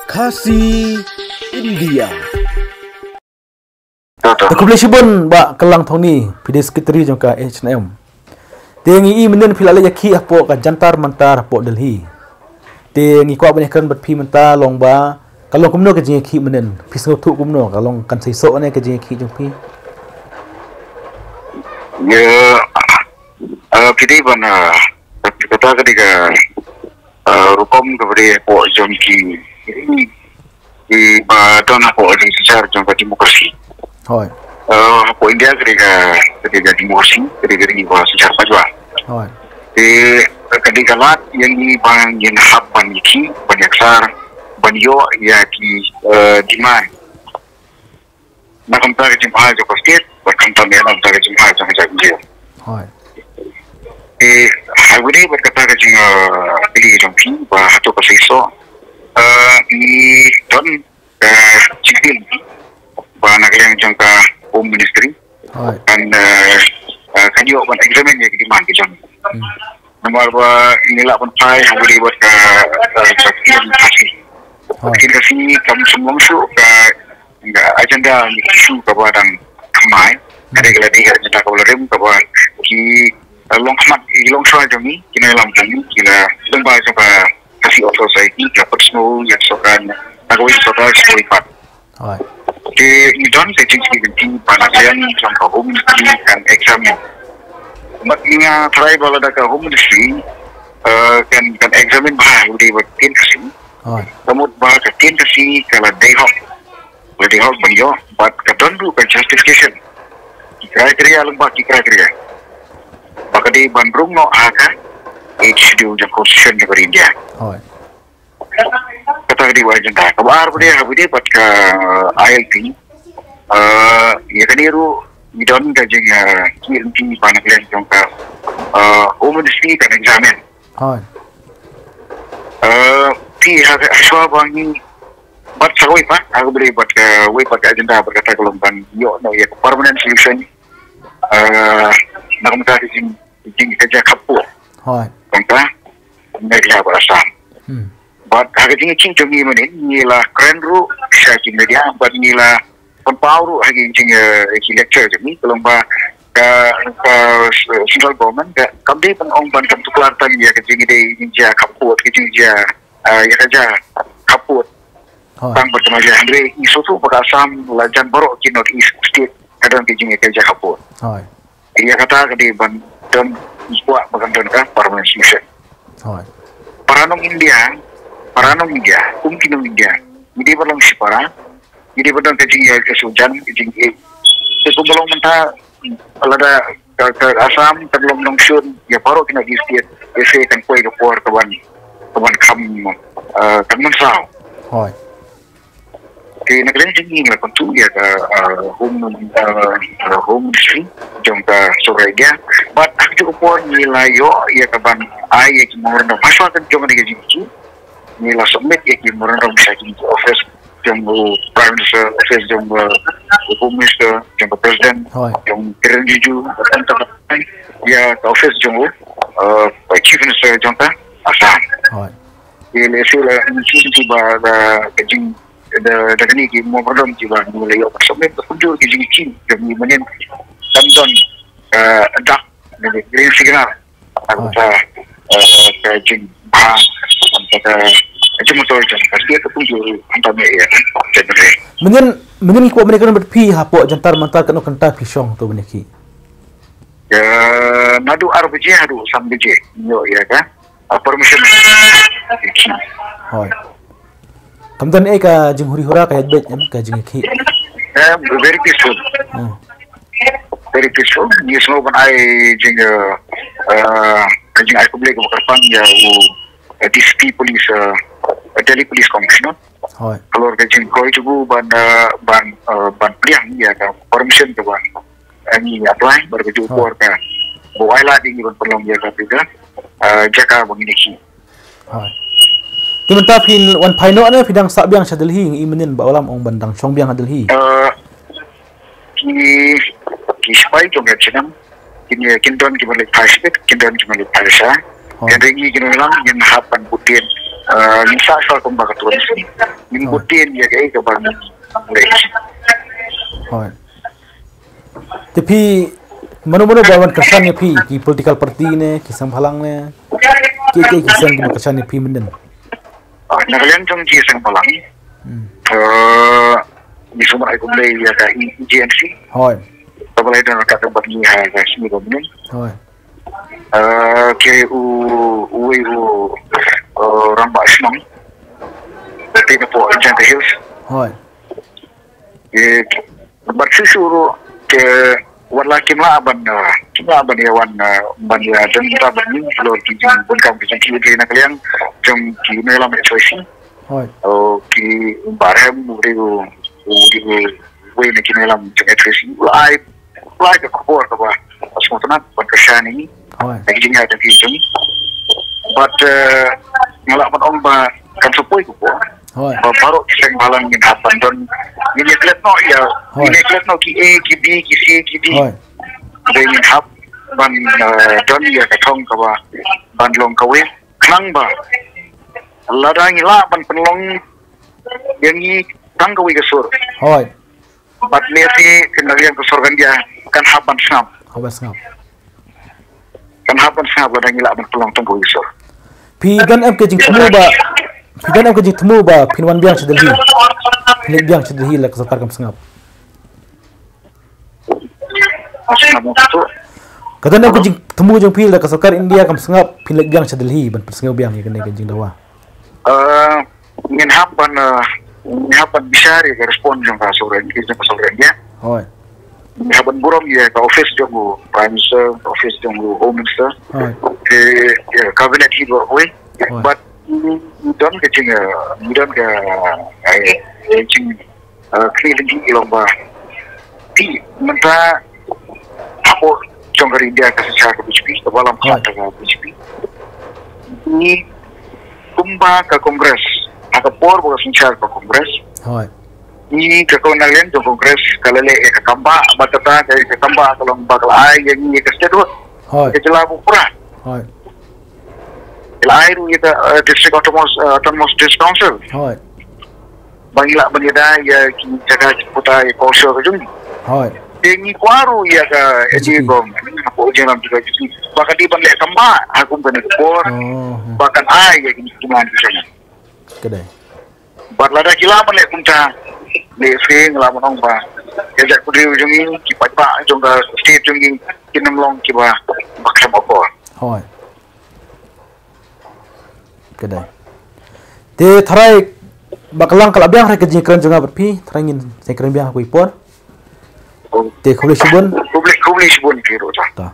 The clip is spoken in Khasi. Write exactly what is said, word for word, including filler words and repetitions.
Khasi India. Te khublei shibun Bah Kylang Thongni, phi dei secretary jong ka H N M. Te ngi i mynnin phi la leit ïakhih hapoh ka Jantar Mantar hapoh Delhi. Te ngi kwah ban ïakren bad phi mynta long ba ka long kumno ka jingïakhih mynnin. Phi sngewthuh kumno, ka long kan seisoh ne ka jingïakhih jong phi? Ya, eh, phi dei ban, eh, kata ka dei ka, eh, rukom kaba dei hapoh jong ki, ki ba don hapoh jong synshar jong ka demokrasi. Hooid. Eh, hapoh India ka dei ka, ka dei ka demokrasi, ka dei ka ri ba synshar paidbah. Hooid. Te ka dei ka lad ïa ngi ba ngin hap ban ïakhih, ban ïaksar, ban ïoh ïa ki, eh, demand. Na ka bynta ka jingbha jong ka state, bad khamtam ïa na ka bynta ka jingbha jong ka jaitbynriew. Hooid. Te ha kaba ïadei bad kata ka jing, eh, kylli jong phi ba hato ka seisoh, eh, ngi don ka jingkylli ba na ka liang jong ka Home Ministry. Hooid. Kan, eh, eh, kan ïoh ban examine ïa ki demand ki jong ngi. Hmm. Namar ba ngi lah ban phai ha kaba ïadei bad ka, eh, ka ktien Khasi. Hooid. Ktien Khasi kam shym long shuh ka, ka agenda ne ka issue kaba dang thymmai. Hmm. Ka dei ka la dei ka agenda kaba la rim kaba ki, eh, longkhmat, ki longshuwa jong ngi, ki nongïalam jong ngi, ki la, lyngba jong ka Khasi Authors Society, ki la pynsngew ïa ka sorkar, na kawei ka sorkar sha kawei pat. Hooid. Te ngi don ka jingkyrmen ba na ka liang jong ka Home Ministry kan examine. Bad ngi nga tharai ba lada ka Home Ministry, eh, kan, kan examine bha ha kaba ïadei bad ka ktien Khasi. Hooid. Ka mut ba ka ktien Khasi ka la dei hok. La dei hok ban ïoh, bad ka don ruh ka justification. Ki criteria lyngba ki criteria. Ba ka dei ban rung noh ha ka Eighth Schedule jong ka Constitution jong ka ri India. Hooid. Kata ka dei ka agenda. Kaba ar ba dei, ha kaba ïadei bad ka I L P. Eh, ïa kane ruh ngi don ka jing, eh, kyrmen ba na ka liang jong ka, eh, Home Ministry kan examine. Hooid. Eh, te ha, ha shuwa ba ngi bad sa kawei pat, ha kaba ïadei bad ka, kawei pat ka agenda bad kata ka long ban ïoh noh ïa ka permanent solution. Eh, na ka bynta ka jing, jingïakajia khappud. Hooid. Kumta, Meghalaya bad Assam. Hmm. Bad ha ka jingïakhih jong ngi mynnin, ngi la kren ruh sha ki media, bad ngi la pynpaw ruh ha ki jing, eh, ki lecture jong ngi, ka long ba ka, ka, eh, central government ka, kam dei ban ong ban kam tuklar tang ïa ka jingïadei jingïakajia khappud, ka jingïakajia, eh, ïakajia khappud. Hooid. Tang bad ka Meghalaya, hynrei ngi sngewthuh ba ka Assam la jan baroh ki North East state ka don ka jingïakajia khappud. Hooid. Ïa kata ka dei ban don, ngi kwah ba kan don ka permanent solution. Hooid. Para nong India, para nong India, kum ki nong India, ngi dei ban long shipara, ngi dei ban don ka jingïeit ka shu jan, ka jingïeit. Te kumba long mynta, lada ka, ka Assam kan long nongshun ïa baroh ki North East state, ïa se kan poi ka por ka ban, ka ban kham, eh, kan mynsaw. Hooid. Te na ka liang jong ngi la kyntu ïa ka, eh, Home, eh, Home Ministry jong ka sorkar India. Bad ha kajuh ka por ngi la ïoh ïa ka ban ai ïa ki memorandum. Ha shuwa ka jong kane ka jingïakhih ngi la submit ïa ki memorandum sha ki office jong u Prime Minister, office jong u Home Minister, jong ka President, Hooid. Jong Kiren Rijiju, ïa ka office jong u, eh, Chief Minister jong ka Assam. Hooid. Te lehse la ngi shu ba da ka jing, da, da kine ki memorandum kiba ngi la ïoh ban submit, da kumjuh ki jingïakhih jong ngi mynnin kan don, eh, dak, ne green signal. Hooid. Ka, eh, ka jingbha, ka, ka jingmyntoi jong ka state, ka kumjuh hangta ne ïa ka jingmyntoi. Mynnin, mynnin ngi kwah ban ïakren bad phi hapoh Jantar Mantar, katno kynta phi shong hato ban ïakhih? Eh, naduh ar baje haduh san baje ngi ïoh ïa ka, ah, permission. Hooid. Kam don ei ka jinghuri hura, ka ïaid beit, em, ka jingïakhih? Eh, very peaceful. Hmm. Very peaceful. Ngi sngewbha ban ai jing, eh, eh, ka jingai khublei kaba kyrpang ïa u, eh, D C P Police, eh, Delhi Police Commissioner. Hooid. Halor ka jingkoit jong u ban, eh, ban, eh, ban pdiang ïa ka permission kaba ngi apply, bad kajuh ka por kaba u ai lad ïa ngi ban pynlong ïa kata ka, eh, jaka ba ngin ïakhih. Hooid. Te mynta phi wan phai noh ne phi dang sah biang sha Delhi, ngi i mynnin Bah Wallam ong ban dang shong biang ha Delhi? Eh, ki, ki sipai jong ka H N M kin, kin don kiba leit phai shibit, kin don kiba leit phai sha. Hooid. Hynrei ngi ki nongïalam ngin hap ban bud dien Ah, ngin sah shuwa kumba ka tuan sih. Ngin Hoi. Bud ïa kaei kaba ngin leh. Hoi. Te phi, mano mano ba wan kyrshan ïa phi, ki political party ne, ki seng bhalang ne, ki ki ki seng ki kyrshan ïa phi mynnin. Ah, na ka liang jong ki seng bhalang. Hmm. Eh, ngi sumar ai kumne ïa ka E G N C. Hoi. Kaba la don ka bad ngi ha ka sngi ba mynnin. Hoi. Eh, ke u, uwei u, eh, rangbah shnong. Te na po Jaintia Hills. Hoi. Ke, bad shuh shuh ruh ke wat la kim lah ban, eh, kim lah ban ïa wan, eh, ban ïa don ta ban ïa lor ki jingdonkam ki jingkit na ka liang jong ki nongïalam H Y C. Hoi. Oh, ki Bah Rhem, u dei u, u dei uwei na ki nongïalam jong H Y C. U la ai, u la ai ka khubor kaba sngewtynnat ban kyrshan ïa ngi. Hoi. Ïa ki jingïaid jong ki jong ngi. Bad, eh, nga lah ban ong ba kan sa poi ka por. Hoi. Ba baroh ki seng bhalang ngin hap ban don. Ngin ïa klet noh ïa. Hoi. Ngin ïa klet noh ki A, ki B, ki C, ki D. Hoi. Dei ngin hap ban, eh, don ïa ka thong kaba ban long kawei. Khnang ba lada ngi lah ban pynlong ïa ngi tang kawei ka sur. Hoi. Bad lehse kin na liang ka sur kan ïa kan hap ban sngap. Hap ban sngap. Kan hap ban sngap lada ngi lah ban pynlong tang kawei ka sur. Phi don em ka jingthmu ba, phi don em ka jingthmu ba phin wan biang sha Delhi. Phin leit biang sha Delhi la ka sorkar kam sngap. Sngap tu. Ka don em ka jingthmu jong phi la ka sorkar India kam sngap phin leit biang sha Delhi ban pynsngew biang ïa kane ka jingdawa. Eh, ngin hap ban, eh, ngin hap ban bishar ïa ka response jong ka sorkar, jong ka sorkar India. Hoi. Ngin hap ban burom ïa ka office jong u Prime Minister, ka office jong u Home Minister. Hoi. Te, ïa, cabinet hi baroh kawei. Hoi. But, mm, don ka jing, eh, don ka, eh, eh, jing, eh, kri lagi ilong ba. Ti, mynta, hapoh jong ka ri India ka synshar ka B J P, kaba lam Hoi. Ka B J P. Ngi kumba ka Congress, ha ka por ba ka synshar ka Congress. Hoi. Ngi ka kawang na liang jong Congress, ka la leh ïa ka kambah, ba kata ka ïa ka kambah ka long ba ka la ai ïa ngi ïa ka statehood. Hoi. Ka jylla ba pura. Hoi. Ka la ai ruh ïa ka, eh, District Autonomous, eh, Autonomous District Council. Hoi. Ba ngi lah ban ïada ïa ki jaka ki puta ïa ka culture ka jong ngi. Hoi. Te ngi kwah ruh ïa ka B J P. Ïa ka government, hapoh jingïalam jong ka B J P. Ba ka dei ban leh kambah, ha kum kane ka por. Oh, hmm. Ba kan ai ïa ki jingman ki jong ngi. Ka dei. Bad lada ki lah ban leh kumta, lehse ngi lah ban ong ba ïa ka jaitbynriew jong ngi, ki paidbah jong ka state jong ngi, kin ym long kiba, ba khlem akor. Hoi. Ka dei. Te tharai ba ka lang ka la biang, tharai ka jingkren jong nga bad phi, tharai ngin sa kren biang ha kawei ka por. Te khublei shibun. Khublei, khublei shibun phi ruh ta. Ta.